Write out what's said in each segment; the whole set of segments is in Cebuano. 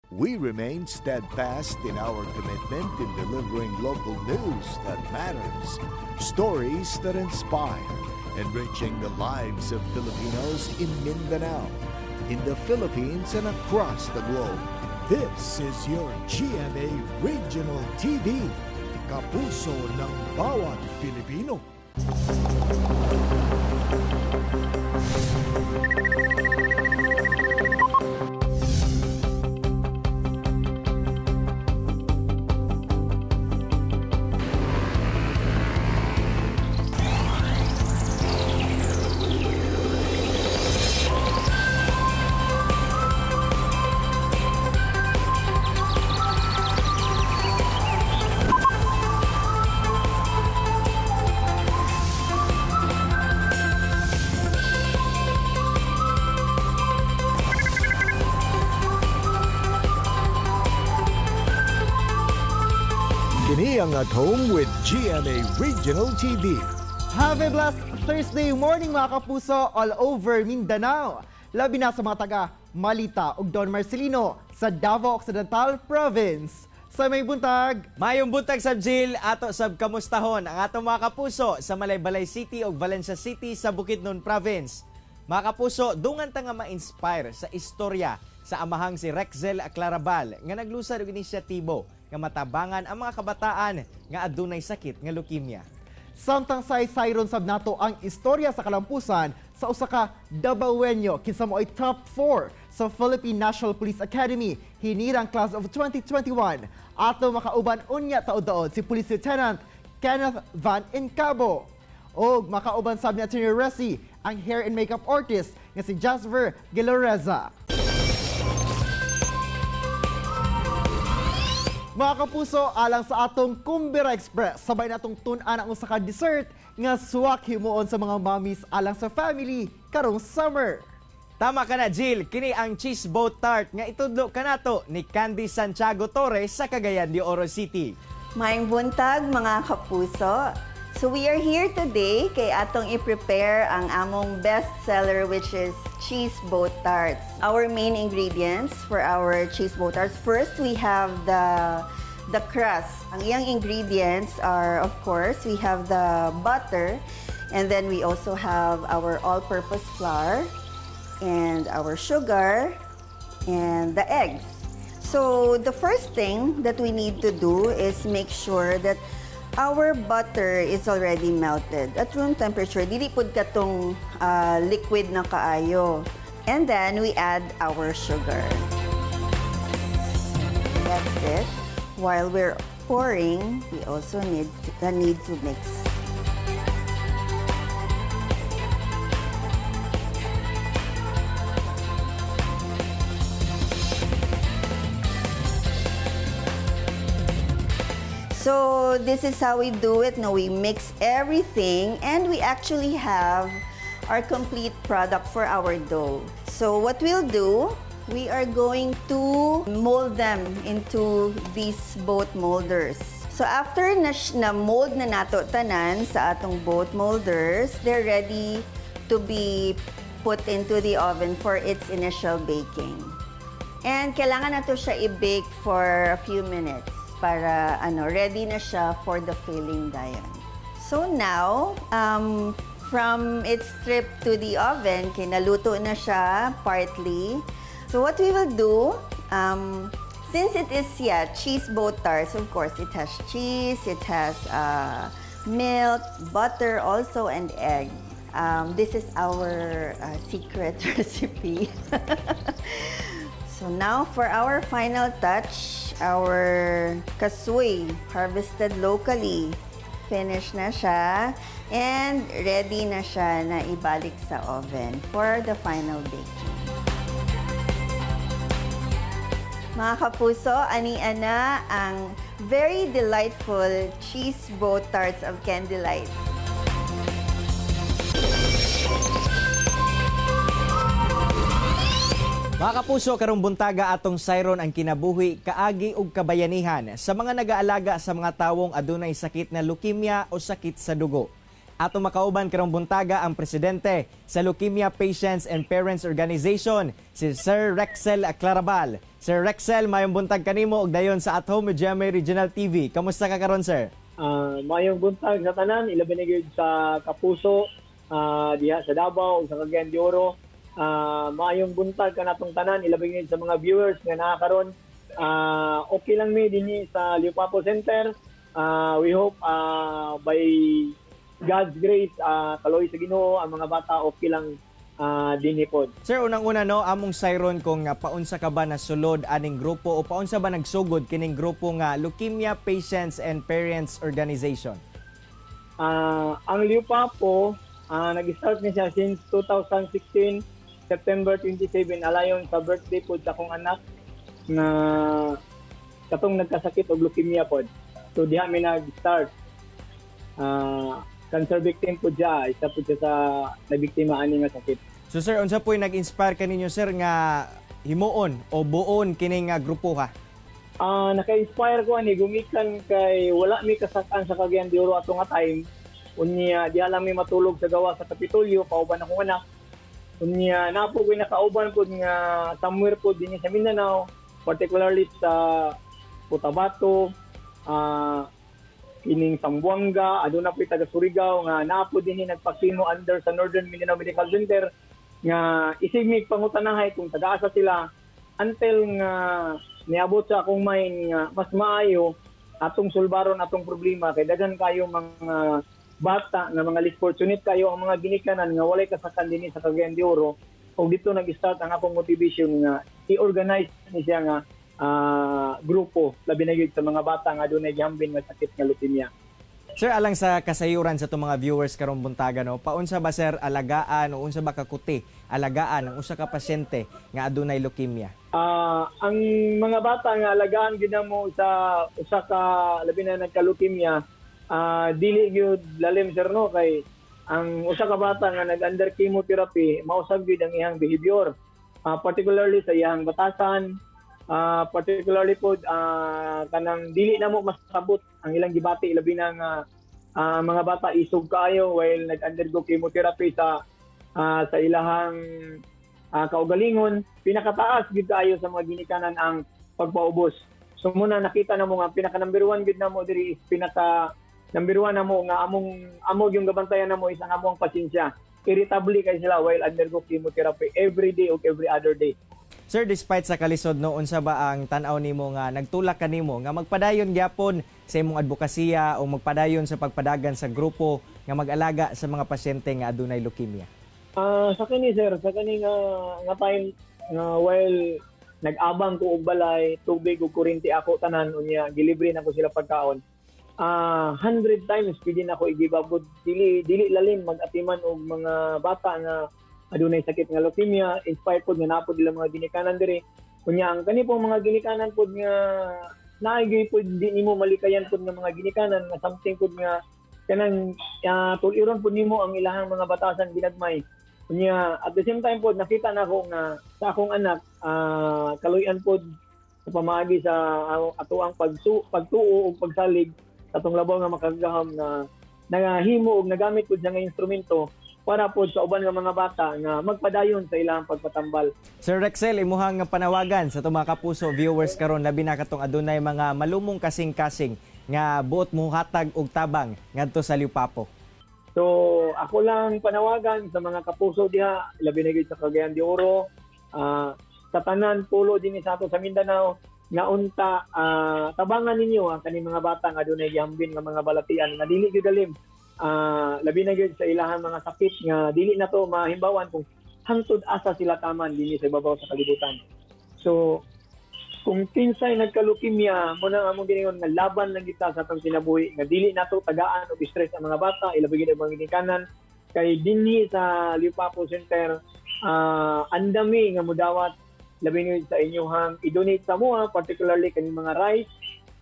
We remain steadfast in our commitment in delivering local news that matters, stories that inspire, enriching the lives of Filipinos in Mindanao, in the Philippines, and across the globe. This is your GMA Regional TV, kapuso ng bawat Pilipino. Kini ang At Home with GMA Regional TV. Have a blessed Thursday morning, mga kapuso, all over Mindanao. Labi na sa mga taga Malita ug Don Marcelino sa Davao Occidental Province. Sa may buntag, Mayong buntag sab, Jill, ato sab kamustahon ang atong mga kapuso sa Malaybalay City ug Valencia City sa Bukidnon Province. Mga kapuso, dungan ta nga ma-inspire sa istorya sa amahang si Rexel Clarabal nga naglusad og inisyatibo nga matabangan ang mga kabataan nga adunay sakit nga leukemia. Samtang say-sayron sab nato ang istorya sa kalampusan sa usa ka Dabawenyo kinsa mo ay top 4 sa Philippine National Police Academy hinirang class of 2021. Ato makauban unya taod-taod si Police Lieutenant Kenneth Van Encabo. Og makauban sab ni Attorney Resi ang hair and makeup artist nga si Jasper Giloreza. Mga kapuso, alang sa atong Kumbira Express, sabay natong tun-an ang usa ka dessert nga suwak himuon sa mga mommies alang sa family karong summer. Tama ka na, Jill, kini ang cheese boat tart nga itudlo kanato ni Candy Santiago Torres sa Cagayan de Oro City. Maayong buntag, mga kapuso. So we are here today kay atong i-prepare ang among best seller, which is cheese boat tarts. Our main ingredients for our cheese boat tarts. First, we have the crust. Ang iyang ingredients are, of course, we have the butter, and then we also have our all-purpose flour and our sugar and the eggs. So the first thing that we need to do is make sure that our butter is already melted at room temperature. Dili pud katong liquid na kaayo. And then we add our sugar. That's it. While we're pouring, we also need to mix. So this is how we do it. Now we mix everything and we actually have our complete product for our dough. So what we'll do, we are going to mold them into these boat molders. So after na mold na nato tanan sa atong boat molders, they're ready to be put into the oven for its initial baking. And kailangan nato siya i-bake for a few minutes para ano, ready na siya for the filling dayon. So now, from its trip to the oven, kinaluto na siya partly. So what we will do, since it is, yeah, cheese boat tarts, of course, it has cheese, it has milk, butter also, and egg. This is our secret recipe. So now for our final touch, our kasoy, harvested locally. Finish na siya and ready na siya na ibalik sa oven for the final baking. Mga kapuso, ani-ana ang very delightful cheese boat tarts of Candy Lights. Mga kapuso, karong buntaga atong sayron ang kinabuhi kaagi og kabayanihan sa mga nagaalaga sa mga tawong adunay sakit na leukemia o sakit sa dugo. Ato makauban karong buntaga ang presidente sa Leukemia Patients and Parents Organization, si Sir Rexel Clarabal. Sir Rexel, mayong buntag kanimo og dayon sa At Home with GMA Regional TV. Kamusta ka karon, sir? Maayong buntag sa tanan, ilabi na gyud sa Kapuso, diha sa Davao ug sa Cagayan de Oro. Maayong buntag kanatong tanan, ilabi gyud sa mga viewers nga naa karon. Okay lang mi dinhi sa Liupapo Center. We hope by God's grace, kaloy sa Ginoo, ang mga bata okay lang dinhi pod. Sir, unang-una no, among sayron kung paunsa ka ba nasulod aning grupo o paunsa ba nagsugod kining grupo nga Leukemia Patients and Parents Organization? Ang Liupapo, nag-start ni siya since 2016, September 27, alayon sa birthday po sa akong anak na katong nagkasakit og leukemia pod. So diha mi nag-start. Cancer victim po siya, isa po siya sa nabiktima ani nga sakit. So sir, unsa po'y nag-inspire kaninyo, sir, nga himuon o buon kining nga grupo ha? Naka-inspire ko ani gumikan kay wala mi kasakan sa Cagayan de Oro ato nga time. Unya diha lang mi matulog sa gawa sa Kapitolyo kauban akong anak. Unya napo ko'y nakauban pod nga somewhere pod dinhi sa Mindanao, particularly sa Cotabato, kining Zamboanga, aduna po'y taga Surigao nga napo dinhi nagpa-chemo under sa Northern Mindanao Medical Center nga isig mi pangutanahay kung taga-asa sila until nga niabot sa akong mind nga mas maayo atong sulbaron atong problema kay daghan kayo mga bata nga mga less fortunate kayo ang mga ginikanan nga walay kasakan dinhi sa Cagayan de Oro. Ug dito nag-start ang akong motivation nga i-organize ni siya nga grupo, labi na gyud sa mga bata nga adunay gihambin nga sakit nga leukemia. Sir, alang sa kasayuran sa itong mga viewers karong buntaga no, paunsa ba, sir, alagaan o unsa ba kakuti alagaan ang usa ka pasyente nga adunay leukemia? Ang mga bata nga alagaan gyud namo sa usa ka labi na nagka-leukemia, dili gyud lalim, sir, no, kay ang usa ka bata nga nag-under chemotherapy, mausab gyud ang iyang behavior. Particularly sa iyang batasan, particularly pod kanang dili namo masabot ang ilang gibati, labi na nga mga bata isog kaayo while nag-undergo chemotherapy sa ilahang kaugalingon. Pinakataas gyud kaayo sa mga ginikanan ang pagpaubos. So muna nakita namo nga pinaka number one gyud namo diri is pinaka number one namo nga among amo yung gabantayan namo is ang among pasensya. Irritable kay sila while undergo chemotherapy every day o every other day. Sir, despite sa kalisod no, unsa ba ang tan-aw nimo nga nagtulak kanimo nga magpadayon gyapon sa imong advokasya o magpadayon sa pagpadagan sa grupo nga mag-alaga sa mga pasyente nga adunay leukemia? Sa kani, sir, sa kani nga time nga while nag-abang ko og balay, tubig ug kuryente ako tanan, unya gilibre na ko sila pagkaon. 100 times pwede na ako i-give up, but dili dili lalim mag-atiman og mga bata nga adunay sakit nga leukemia, inspired pod nga naa pod nila mga ginikanan diri. Unya ang kani pong mga ginikanan pod nga naay gyud pod di nimo malikayan pod nga mga ginikanan nga something pod nga kanang tuliron pod nimo ang ilahang mga batasan ginagmay. Unya at the same time pod nakita na ako nga sa akong anak, kaluyan pod sa pamaagi sa atoang pagtuo ug pagsalig sa atong labaw nga makagagahom nga nagahimo og nagamit pod siya nga instrumento para pod sa uban nga mga bata nga magpadayon sa ilang pagpatambal. Sir Rexel, imuhang panawagan sa atong mga Kapuso viewers karon, labi na katong adunay mga malumong kasing-kasing nga buot mohatag og tabang ngadto sa Liupapo. So, ako lang panawagan sa mga Kapuso diha, labi na gyud sa Cagayan de Oro, sa tanan pulo din sa ato sa Mindanao, nga unta tabangan ninyo ang kaning mga bata nga adunay gihambin nga mga balatian nga dili gyud alim, labi na gyud sa ilahang mga sakit nga dili na to mahimbawan kung hangtod asa sila taman dinhi sa ibabaw sa kalibutan. So, kung kinsay nagka-leukemia, mo na among giningon nga laban lang kita sa atong kinabuhi nga dili nato tagaan og stress ang mga bata, ilabi gid ang mga ginikanan kay dinhi sa Liupapo Center andami nga mudawat, labi na sa inyong i-donate sa moa, particularly kaning mga rice,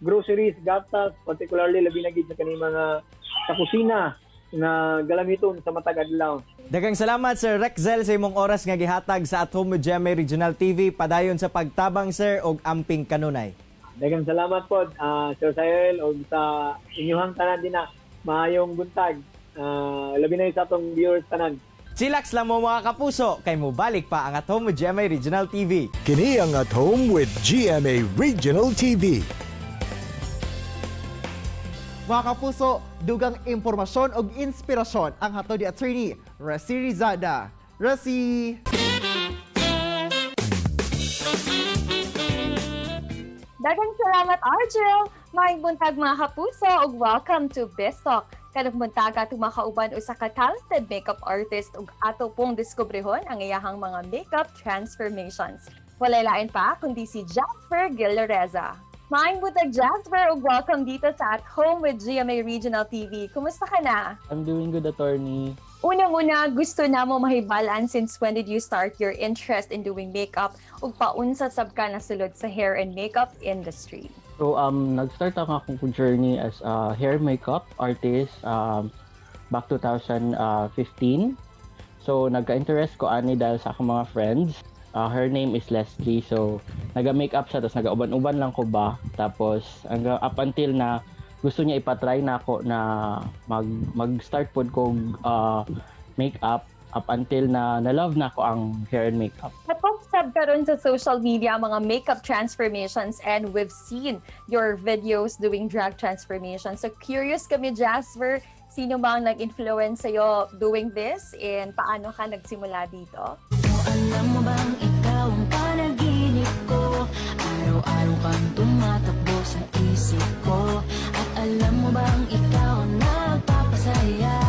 groceries, gatas, particularly labi na gid sa kaning mga sa kusina nga galamiton sa matag adlaw. Daghang salamat, Sir Rexel, sa imong oras nga gihatag sa At Home with GMA Regional TV. Padayon sa pagtabang, sir, og amping kanunay. Daghang salamat pod, Sir Sahel, og sa inyong tanan din na maayong buntag. Labi na sa atong viewers tanan. Chillax lang mo, mga kapuso, kay mobalik pa ang At Home with GMA Regional TV. Kini ang At Home with GMA Regional TV. Mga kapuso, dugang impormasyon og inspirasyon ang hatod ni Attorney Resi Rizada. Resi! Daghang salamat, Argel! Maayong buntag, mga kapuso, ug welcome to Best Talk. Karong buntag atong makauban usa ka talented makeup artist ug ato pong diskubrehon ang iyahang mga makeup transformations. Walay lain pa kundi si Jasper Giloreza. Maayong buntag, Jasper, ug welcome dito sa At Home with GMA Regional TV. Kumusta ka na? I'm doing good, attorney. Unang-una, gusto namo mahibal-an since when did you start your interest in doing makeup ug paunsa sab ka nasulod sa hair and makeup industry? So, nag-start ako akong journey as a hair makeup artist back 2015. So, nagka-interest ko ani dahil sa akong mga friends. Her name is Leslie. So, naga-makeup siya, tapos naga-uban-uban lang ko ba. Tapos, hanggang up until na gusto niya ipatry na ako na mag-start pod ko makeup, up until na na-love na ako ang hair and makeup. Napop sab karon sa social media ang mga makeup transformations and we've seen your videos doing drag transformations. So curious kami, Jasper, sino ba ang nag-influence sa'yo doing this and paano ka nagsimula dito? Alam mo bang ikaw ang panaginip ko? Araw-araw kang tumatakbo sa isip ko. At alam mo bang ikaw ang nagpapasaya?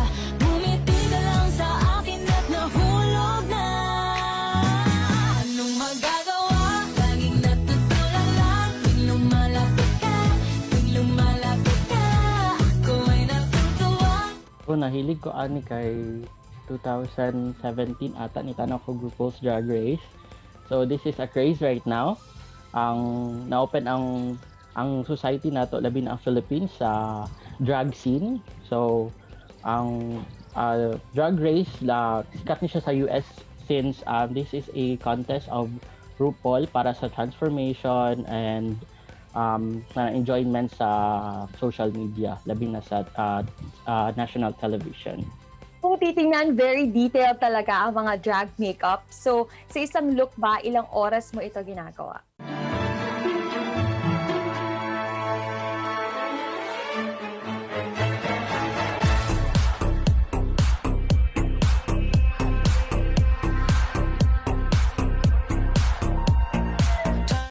Ngumiti ka lang sa akin at nahulog na. Anong magagawa? Laging natutulala tuwing lumalapit ka. Tuwing lumalapit ka, ako ay natutuwa. So, nahilig ko ani kay 2017 ata ni tanaw ko RuPaul's Drag Race. So this is a craze right now. Ang na-open ang society nato, labi na ang Philippines, sa drag scene. So ang drag race la sikat ni siya sa US since this is a contest of RuPaul para sa transformation and na enjoyment sa social media, labi na sa national television. Kung titingnan, very detailed talaga ang mga drag makeup. So, sa isang look ba, ilang oras mo ito ginagawa?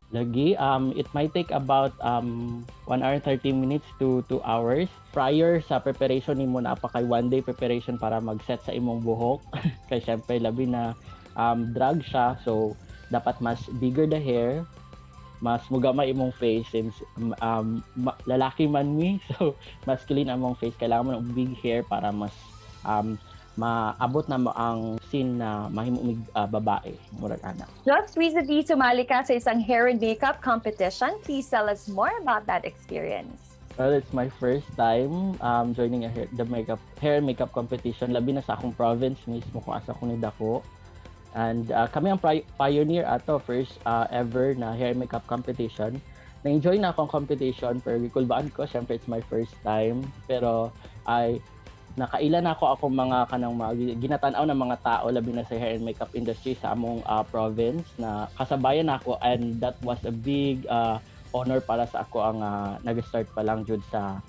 Lagi, it might take about 1 hour and 30 minutes to 2 hours. Prior sa preparation nimo na pa kay one day preparation para mag-set sa imong buhok. Kay syempre labi na drag siya, so dapat mas bigger the hair, mas mugamay imong face since lalaki man mi, so masculine among face, kailangan mo ng big hair para mas maabot na mo ang scene na mahimo mig babae, murag ana. Just recently, sumali ka sa isang hair and makeup competition. Please tell us more about that experience. Well, it's my first time joining a hair, the makeup hair and makeup competition, labi na sa akong province mismo kung asa ko nidako. And kami ang pioneer ato, first ever na hair and makeup competition. Na-enjoy na akong competition pero gikulbaan ko, syempre it's my first time, pero ay nakaila na ako akong mga kanang mga ginatan-aw ng mga tao labi na sa hair and makeup industry sa among province na kasabayan nako, and that was a big honor para sa ako ang nag-start pa lang jud sa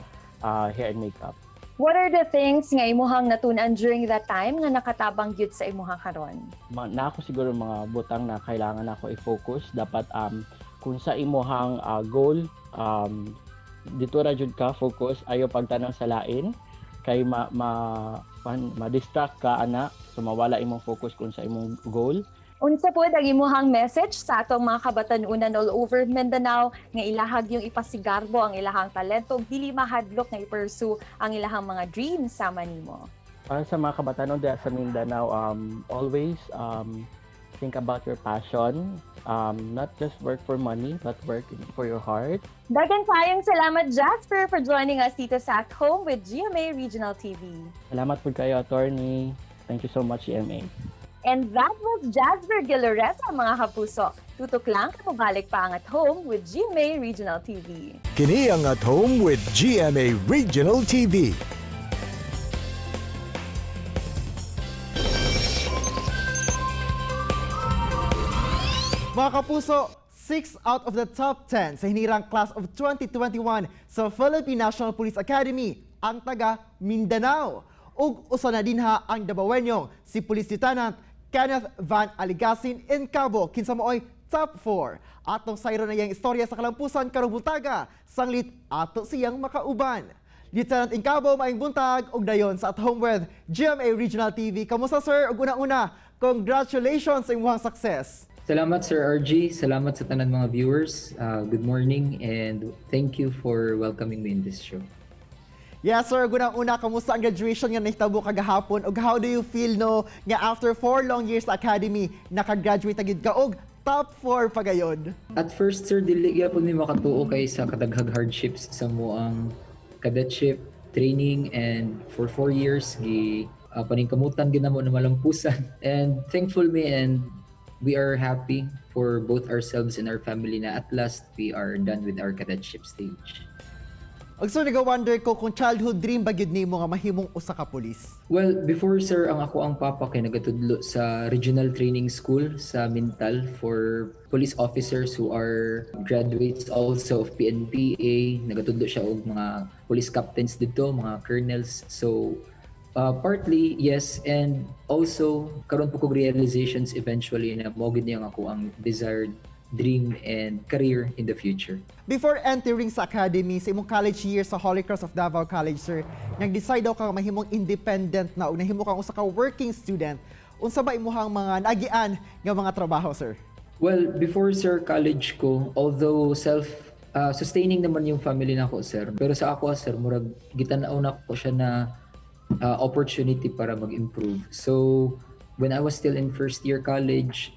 hair and makeup. What are the things nga imuhang natun-an during that time nga nakatabang gyud sa imuhang karon? Na ako siguro mga butang na kailangan ako i-focus. Dapat kung sa imuhang goal, dito ra jud ka focus, ayo pagtanaw sa lain kay ma-distract ka ana, so mawala imong focus kung sa imong goal. Unsa pod ang imuhang message sa atong mga kabatan-unan all over Mindanao nga ilahag yung ipasigarbo ang ilahang talento ug dili mahadlok nga i-pursue ang ilahang mga dreams sama nimo? Para sa mga kabatanon diha sa Mindanao, always think about your passion. Not just work for money, but work for your heart. Daghang kayong salamat, Jasper, for joining us dito sa At Home with GMA Regional TV. Salamat po kayo, attorney. Thank you so much, GMA. And that was Jasper Giloreza, mga kapuso. Tutok lang, kapabalik pa ang At Home with GMA Regional TV. Kini ang At Home with GMA Regional TV. Mga kapuso, 6 out of the top 10 sa hinirang class of 2021 sa Philippine National Police Academy ang taga Mindanao. Ug usa na dinha ang Dabawenyong si Police Lieutenant Kenneth Van Aligasin Encabo, kinsa maoy top 4. Atong sayron na iyang istorya sa kalampusan karong buntaga, sanglit ato siyang makauban. Lieutenant Encabo, maayong buntag ug dayon sa At Home with GMA Regional TV. Kamusta, sir? Ug una-una, congratulations sa imong success. Salamat, Sir RG. Salamat sa tanan mga viewers. Good morning and thank you for welcoming me in this show. Yes, sir, unang-una, kamusta ang graduation nga nahitabo kagahapon ug how do you feel, no, nga after 4 long years sa academy, nakagraduate na gid ka og top 4 pagayon? At first, sir, dili gyapon mi makatuo kay sa kadaghag hardships sa among cadetship training and for 4 years gi paningkamutan gid namo na malampusan. And thankful me and we are happy for both ourselves and our family na at last we are done with our cadetship stage. Ug sir, nag-wonder ko kung childhood dream ba gyud nimo nga mahimong usa ka pulis? Well, before, sir, ang ako ang papa kay nagatudlo sa Regional Training School sa Mintal for police officers who are graduates also of PNPA. Nagatudlo siya og mga police captains dito, mga colonels. So, partly, yes, and also karon pod kog realizations eventually na mao gid niya ang ako ang desired dream and career in the future. Before entering sa academy, sa imong college years sa Holy Cross of Davao College, sir, nag-decide daw ka nga mahimong independent na ug nahimo kang usa ka working student. Unsa ba imuhang mga naagian nga mga trabaho, sir? Well, before, sir, college ko, although self sustaining naman yung family nako, sir. Pero sa ako, sir, murag gitan-aw na ko siya na opportunity para mag-improve. So, when I was still in first year college,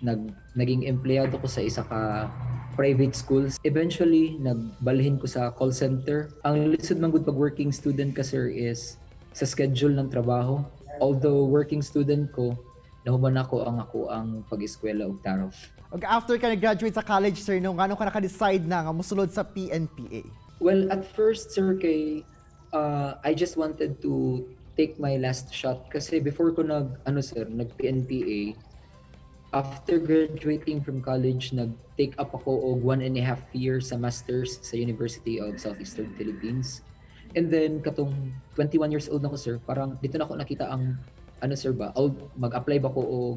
naging empleyado ko sa isa ka private schools. Eventually, nagbalhin ko sa call center. Ang lisod man gud pag working student ka, sir, is sa schedule ng trabaho. Although working student ko, nahuman ako ang pag-eskwela og tarong. Ug after ka nag-graduate sa college, sir, no, ngano ka naka-decide na nga mosulod sa PNPA? Well, at first, sir, kay I just wanted to take my last shot kasi before ko nag ano, sir, nag PNPA, after graduating from college, nag-take up ako og 1.5 years sa masters sa University of Southeastern Philippines. And then katong 21 years old na ko, sir, parang dito na ako nakita ang ano, sir, ba, mag-apply ba ko og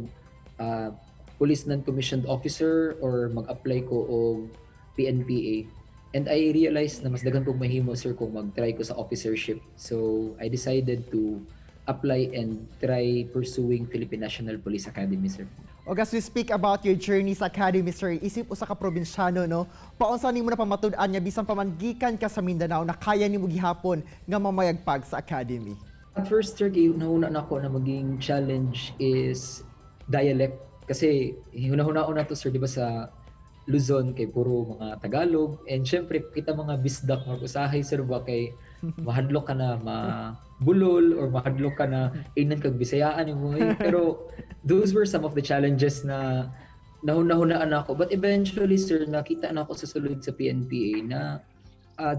police non-commissioned officer or mag-apply ko og PNPA. And I realized na mas daghan kong mahimo, sir, kung mag-try ko sa officership. So I decided to apply and try pursuing Philippine National Police Academy, sir. O as we speak about your journey sa academy, sir, isip usa ka probinsyano, no? Paunsa nimo na pamatud-an nga bisan pa man gikan ka sa Mindanao, na kaya nimo gihapon nga mamayagpag sa academy? At first, sir, kay nauna na ako na maging challenge is dialect. Kasi hunahuna na to, sir, di ba, sa Luzon kay puro mga Tagalog and syempre kita mga Bisdak, mag usahay, sir, ba, kay mahadlok ka na mabulol or mahadlok ka na ingnan kag Bisayaan mo eh. Pero those were some of the challenges na nahuna-hunaan ako, but eventually, sir, nakita na ako sa sulod sa PNPA na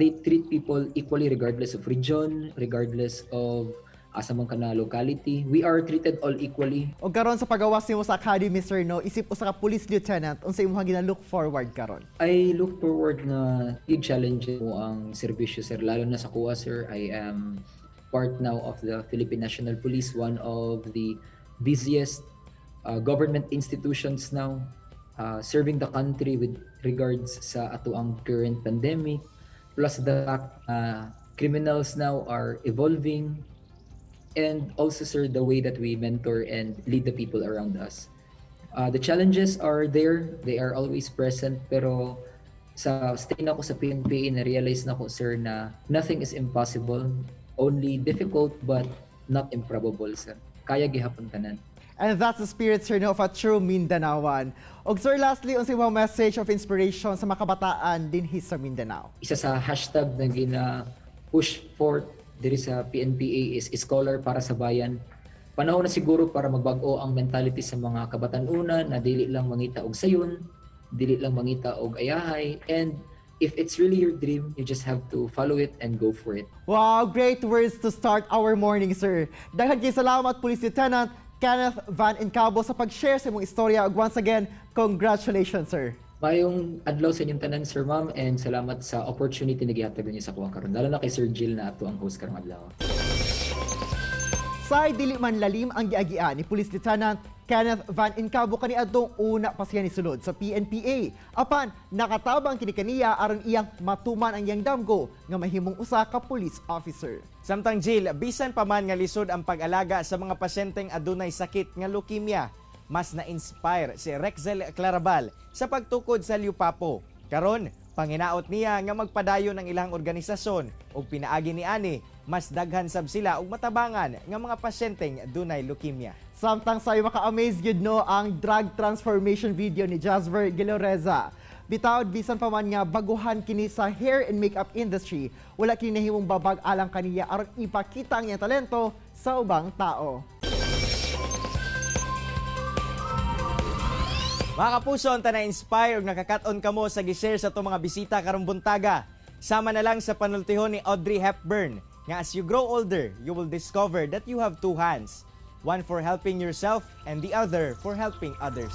they treat people equally regardless of region, regardless of asa man ka na locality. We are treated all equally. O karon sa pagawas nimo sa academy, sir, no, isip usa ka police lieutenant, unsa imong gina look forward karon? I look forward na big challenge mo ang serbisyo, sir. Lalo na sa kuha, sir, I am part now of the Philippine National Police, one of the busiest government institutions now, serving the country with regards sa atoang current pandemic, plus the fact criminals now are evolving, and also, sir, the way that we mentor and lead the people around us. The challenges are there, they are always present, pero sa stay na ako sa PNPA, na-realize na ko, sir, na nothing is impossible, only difficult but not improbable, sir. Kaya gihapon tanan. And that's the spirit, sir, no, of a true Mindanaoan. Og sir, lastly, unsay imong message of inspiration sa mga kabataan dinhi sa Mindanao? Isa sa hashtag na gina push forth diri sa PNPA is "Scholar para sa Bayan." Panahon na siguro para magbag-o ang mentality sa mga kabatan-unan na dili lang mangita og sayon, dili lang mangita og ayahay, and if it's really your dream, you just have to follow it and go for it. Wow, great words to start our morning, sir. Daghan kay salamat, Police Lieutenant Kenneth Van Encabo, sa pag-share sa imong istorya. Ug once again, congratulations, sir. Maayong adlaw sa inyong tanan, sir, ma'am, and salamat sa opportunity na gihatag ninyo sa kuha karon. Lalo na kay Sir Jill na ato ang host karong adlaw. Say dili man lalim ang giagian ni Police Lieutenant Kenneth Van Incabo kaniadtong una pa siya nisulod sa PNPA. Apan nakatabang kini kaniya aron iyang matuman ang iyang damgo nga mahimong usa ka police officer. Samtang Jill, bisan pa man nga lisod ang pag-alaga sa mga pasyenteng adunay sakit nga leukemia, mas na-inspire si Rexel Clarabal sa pagtukod sa Liupapo. Karon, panginaot niya nga magpadayon ang ilang organisasyon ug pinaagi ni ani, mas daghan sab sila og matabangan nga mga pasyenteng dunay leukemia. Samtang sa'yo maka-amaze gyud no ang drug transformation video ni Jasper Giloreza. Bitawd bisan pa man nga baguhan kini sa hair and makeup industry, wala kini nahimong babag alang kaniya aron ipakita ang iyang talento sa ubang tao. Mga kapuso, unta na-inspire ug nakakat-on kamo sa gi-share sa atong mga bisita karong buntaga. Sama na lang sa panultihon ni Audrey Hepburn nga as you grow older, you will discover that you have two hands. One for helping yourself and the other for helping others.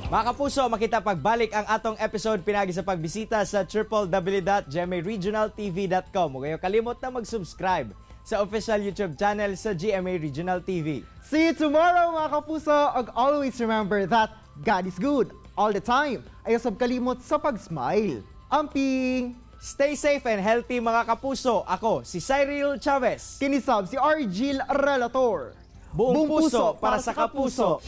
Mga kapuso, makita pagbalik ang atong episode pinagi sa pagbisita sa www.gmaregionaltv.com. Huwag kayo kalimot na mag-subscribe sa official YouTube channel sa GMA Regional TV. See you tomorrow, mga kapuso! Ug always remember that God is good all the time. Ayaw sab kalimot sa pag-smile. Amping! Stay safe and healthy, mga kapuso. Ako si Cyril Chavez. Kini sab si Argil Relator. Buong puso para sa kapuso.